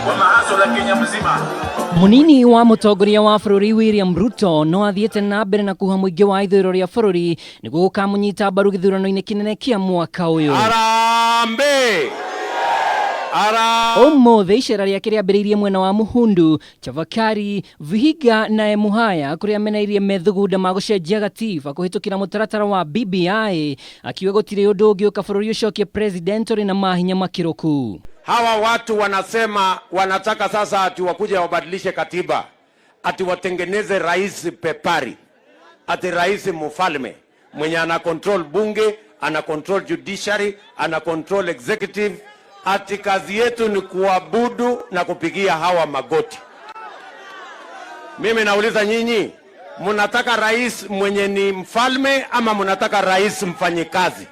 Wa mahasola Kenya mzima. Munini wa mũtongoria wa bũrũri William Ruto no athiĩte na mbere na kuha mũingĩ wa ithũĩro rĩa bũrũri nĩguo gũkamũnyita mbaru gĩthurano-inĩ kĩnene kĩa mwaka ũyũ. Harambee! Ũmũthĩ icera rĩake rĩambĩrĩirie mwena wa Muhundu, Chavakali, Vihiga na Emuhaya kũrĩa ameneirie methugunda ma gũcenjia gatiba kũhĩtũkĩra mũtaratara wa BBI, akiuga gũtirĩ ũndũ ũngĩũka bũrũri ũcokie president ũrĩ na mahinya makĩrũku. Hawa watu wanasema wanataka sasa ati wakuje wabadilishe katiba, ati watengeneze rais pepari, ati rais mfalme mwenye ana control bunge, ana control judiciary, ana control executive, ati kazi yetu ni kuabudu na kupigia hawa magoti. Mimi nauliza nyinyi, mnataka rais mwenye ni mfalme ama mnataka rais mfanyikazi?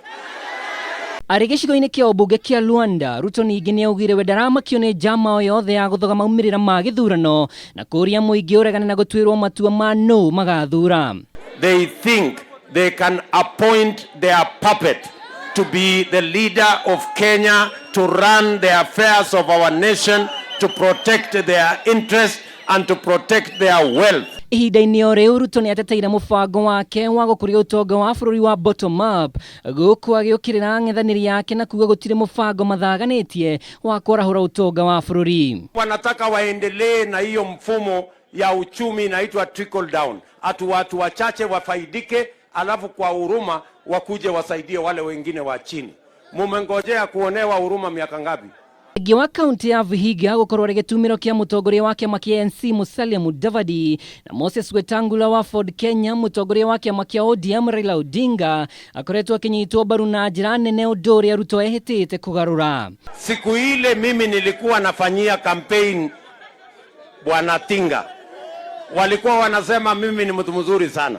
Arĩ gĩcigo-inĩ kĩa ũmbunge kĩa Luanda, Ruto ningĩ nĩ augire we ndaramakio nĩ njama o yothe ya gũthoga maumĩrĩra ma gĩthurano na kũria mũingĩ ũregane na gũtuĩrwo matua ma nũ magathura. They think they can appoint their puppet to be the leader of Kenya, to run the affairs of our nation, to protect their interests and to protect their wealth. Ihinda-inĩ o rĩu Ruto nĩ ateteire mũbango wake wa gũkũria ũtonga wa bũrũri wa bottom up gũkũ agĩũkĩrĩra ang'ethanĩri yake na kuga gũtirĩ mũbango mathaganĩtie wa kwarahũra ũtonga wa bũrũri. Wanataka waendelee na hiyo mfumo ya uchumi inaitwa trickle down, atu watu wachache wafaidike, alafu kwa huruma wakuje wasaidie wale wengine wa chini. Mumengojea kuonewa huruma miaka ngapi? Thengia wa kaunti ya Vihiga gũkorwo arĩ gĩtumĩro kĩa mũtongoria wa kĩama kĩa ANC Musalia Mudavadi na Moses Wetangula wa Ford Kenya, mũtongoria wa kĩama kĩa ODM Raila Odinga akoretwo akĩnyitwo mbaru na njĩra nene ũndũ ũrĩa Ruto ehĩtĩte kũgarũra. Siku ile mimi nilikuwa nafanyia campaign Bwana Tinga, walikuwa wanasema mimi ni mtu mzuri sana.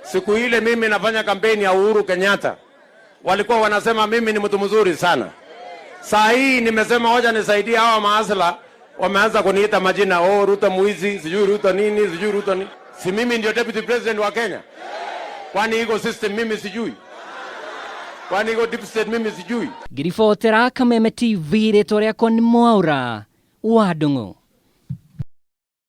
Siku ile mimi nafanya kampeni ya Uhuru Kenyatta, walikuwa wanasema mimi ni mtu mzuri sana. Saa hii nimesema hoja nisaidie hawa maasla, wameanza kuniita majina, oh, Ruto mwizi, sijui Ruto nini, sijui Ruto nini. Si mimi ndio deputy president wa Kenya? Kwani iko system mimi sijui? Kwani iko deep state mimi sijui? Ngĩribotera Kameme TV rĩtwa rĩakwa nĩ Mwaũra wa Ndung'u.